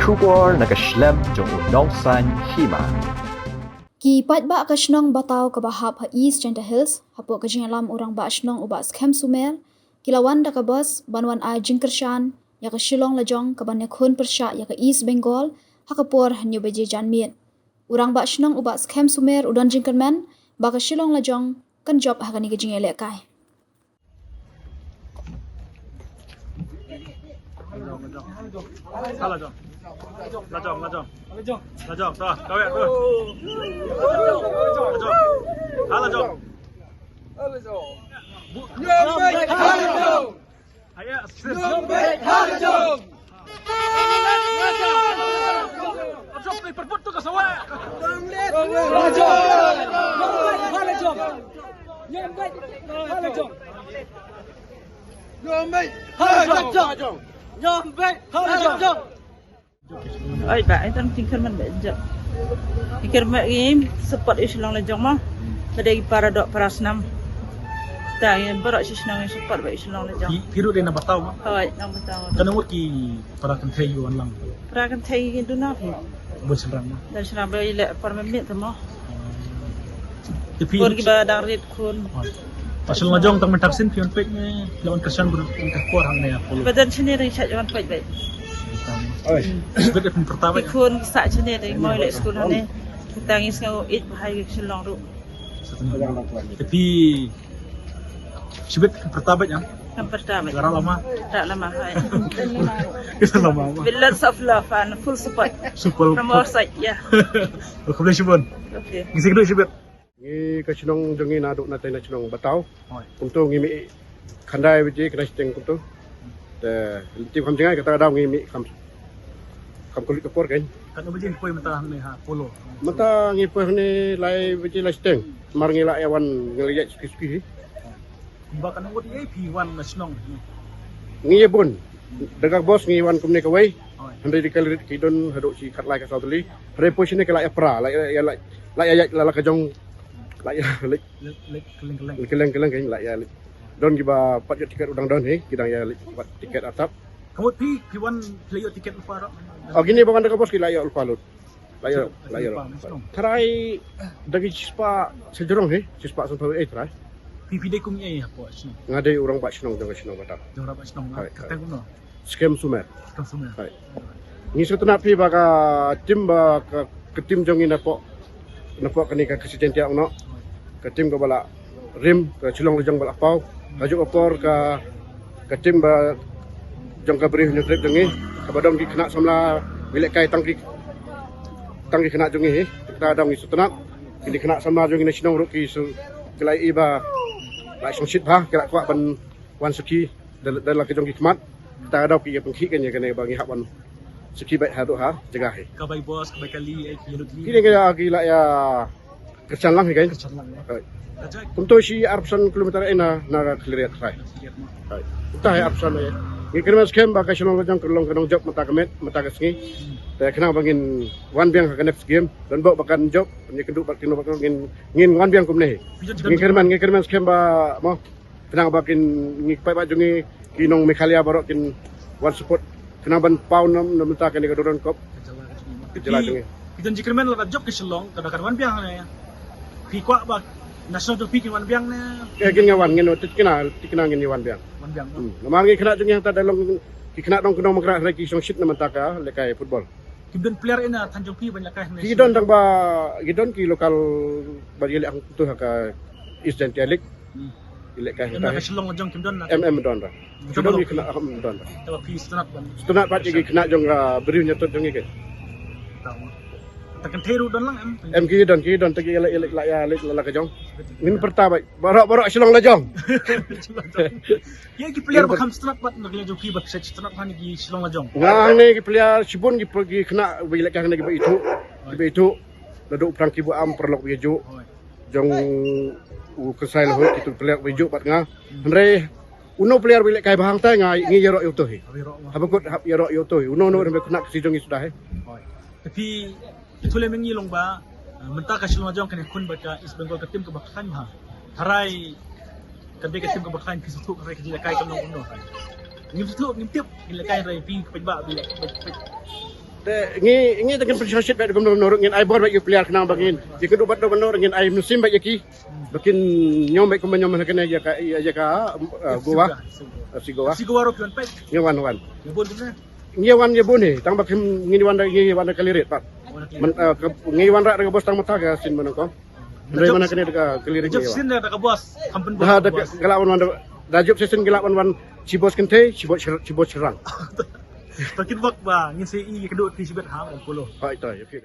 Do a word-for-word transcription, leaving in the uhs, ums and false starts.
Khubor na ka shlem jong u nongsaiñ hima. Ki paidbah ka shnong Bataw kaba hap ha East Jaintia Hills, hapoh ka jingïalam u rangbah shnong u Bah Skhem Sumer, ki la wan da ka bus ban wan ai jingkyrshan ïa ka Shillong Lajong kaban ïakhun pyrshah ïa ka East Bengal ha ka por hynñiew baje janmiet. U rangbah shnong u Bah Skhem Sumer u don jingkyrmen ba ka Shillong Lajong kan jop ha kane ka jingïalehkai. Oi, ba, ai tang tingkir man ba jap. Tingkir ma im support i Shillong Lajong ma. Pada i para dok para snam. Ta i barak si snam i support ba i Shillong Lajong. Ki, ki ruh dei na Bataw ma. Oi, na Bataw. Ka ngut ki para kynthei ïa wan lang. Para kynthei ki duna phi. Bun shynrang ma. Dan shynrang ba i le para memit tu ma. Te phi. Por ki ba dang rit khun. Oi. Pasal ngajong tang mynta ka sien phi wan peit ne, la wan kyrshan bru ka por hangne ha Polo. Ba don shane dei sha wan peit ba. Oi. Shibit phi pyrta ba. Ki khun ki sah shane dei moi leh skul hangne. Kita ngi sngew ïeit ba hai ka Shillong ruh. Te phi shibit phi pyrta ba ïa. Kam pyrta ba. Gara lama. Tak lama hai. Kita lama. With lots of love and full support. Support. From our side, yeah. Khublei shibun. Okay. Ngi sngewdon shibit. Ngi ka shnong jong ngi naduh na tei na shnong Bataw. Hoi. Kumto ngi mih khyndai baje khyndai shiteng kumto. Te lynti kham jngai kata ka daw ngi mih kham, kham kylluid ka por kein. Katno baje ngi poi mynta hangne ha Polo? Mynta ngi poi hangne lai baje lai shiteng. Namar ngi la ïa wan ngi la ïaid suki suki hi. Kumba katno ngut ïa phi wan na shnong? Ngi ïa bun. Da ka bos ngi wan kumne kawei. Hoi. Hynrei dei ka rit ki don haduh shi khatlai ka saw tylli. Hynrei poi shane ka la ïa pra, la ïa, la ïa, la ïa ïaid la la ka jong, la ïa leit. Leit, leit kylleng kylleng. Kylleng kylleng kein la ïa leit. Don kiba pat ïoh tiket u dang don hi, ki dang ïa leit pat tiket artat. Ka mut phi, phi wan phi la ïoh tiket u para? Oh, kine ba wan da ka bos ki la ïoh u para lut. La ïoh, la ïoh. Tharai da ki shispah sha jrong hi, shispah sanphew ei tharai. Phi, phi dei kum ei hapoh shnong? Nga dei u rangbah shnong jong ka shnong Bataw. Jong rangbah shnong. Hai, hai. Kyrteng kumno? Skhem Sumer. Skhem Sumer. Hai. Ngi sngewtynnat phi ba ka tim ba ka, ka tim jong ngi napoh, napoh kane ka Khasi Jaiñtia Umnok. Ka tim kaba la rim, ka Shillong Lajong ba la paw. Ka juk ka por ka, ka tim ba jong ka Bri Hynñiewtrep jong ngi. Kaba don ki khynnah samla ba lehkai tang ki, tang ki khynnah jong ngi hi. Kata ka daw ngi sngewtynnat. Kine khynnah samla jong ngi na shnong ruh ki su, ki la ïohi ba la shongshit bha, ki la kwah ban wan sakhi da, da la ka jong ki khmat. Kata ka daw ki ïa pynkhih kein ïa kane ba ngi hap wan sakhi beit haduh ha jaka hi. Ka bai bos, ka bai kali, eh, ki lut hi. Kine ki ïa, ki la ïa kyrshan lang hi kein. Kyrshan lang, eh. Kumto shi arphew san kilometer ei na, na ka Khliehriat tharai. Kumta hi arphew san ei. Ngi kyrmen skhem ba ka Shillong Lajong ka long ka nongjop mynta ka miet, mynta ka sngi. Te khnang ba ngin wan biang ha ka next game. Don bok ba kan jop, ngi kynduh bad kino bad kino ngin, ngin wan biang kumne hi. Ngi kyrmen, ngi kyrmen skhem ba mo. Khnang ba kin ngi paidbah jong ngi ki nong Meghalaya baroh kin wan support. Khnang ban paw nam, nam mynta kane ka Durand Cup. Ka jylla jong ngi. Phi don jingkyrmen lada jop ka Shillong, ka da kan wan biang hangne. Phi kwah ba national jong phi kin wan biang ne? Kin ïa wan, ngin thikna, thikna ngin ïa wan biang. Wan biang. Hmm. Namar ngi khynnah jong ngi hangta da long ki khynnah nongkyndong Mawkyrwat hynrei ki shongshit na mynta ka lehkai football. Kim don player ei na thaiñ jong phi ban lehkai hangne? Ki don tang ba, ki don ki local ba ki leh hangto ha ka East Jaintia League. Hmm. Ki lehkai hangta. Ka Shillong Lajong kim don na? Em, em don ra. Ki don ki khynnah, em don ra. Te ba phi sngewtynnat ban. Sngewtynnat pat ki khynnah jong ka Bri Hynñiewtrep jong ngi kein. Ta kynthei ruh don lang em? Em ki don, ki don te ki la, la, la, la, la ka jong. Ngin pyrta beit. Baroh, baroh Shillong Lajong. Ïa ki player ba kham sngewtynnat bad na ka liang jong phi ba sngewtynnat ha ki Shillong Lajong. Nga hangne ki player shibun ki, ki khynnah ba ïalehkai hangne kiba ithuh, kiba ithuh. Naduh u Prang Kibu Am paralok ba ïajuh. Jong u Kyrsai Lahut kitu player ba ïajuh bad nga. Hynrei uno player ba ïalehkai ba hangta nga ngi ïaroh ïa uto hi. Haba kut hap ïaroh ïa uto hi. Uno uno hynrei khynnah Khasi jong ngi suda hi. Te phi Ki thulem ïa ngi long ba, eh, mynta ka Shillong Lajong kan ïakhun bad ka East Bengal ka tim kaba khlaiñ bha. Tharai ka dei ka tim kaba khlaiñ phi sngewthuh tharai ka jingïalehkai kan long kumno. Ngim sngewthuh ngim tip jingïalehkai tharai phi peit ba phi peit. Te ngi ngi te ngin pynshah shit bad kumno kumno ruh ngin ai bor bad ïa u player khnang ba ngin ïa ka duh bad duh ban ruh ngin ai mynsiem bad ïa ki ba kin ñiom bad kumba ñiom ha kane ïa ka ïa ka uh, Goa. Uh, si Goa. Si Goa ruh ki wan peit. Ngi wan wan. Ïa bun kumne. Ngi wan ïa bun hi tang ba kim ngi wan da ngi wan da ka lirit pat. Man uh, ka- ngi wan ra da ka bos tang mata ka sin ban kong. Hynrei mana kane da ka lirit. Jop ngi wan. Sin da ka bos. Kam pynbos. Da da ka la wan wan da jop sesin ka la wan wan. Chibos kynthei chibos chibos chirang. Ta kit bak ba ngin sa i ka duh ti chibet ha wan polo. Hai ta ya kit.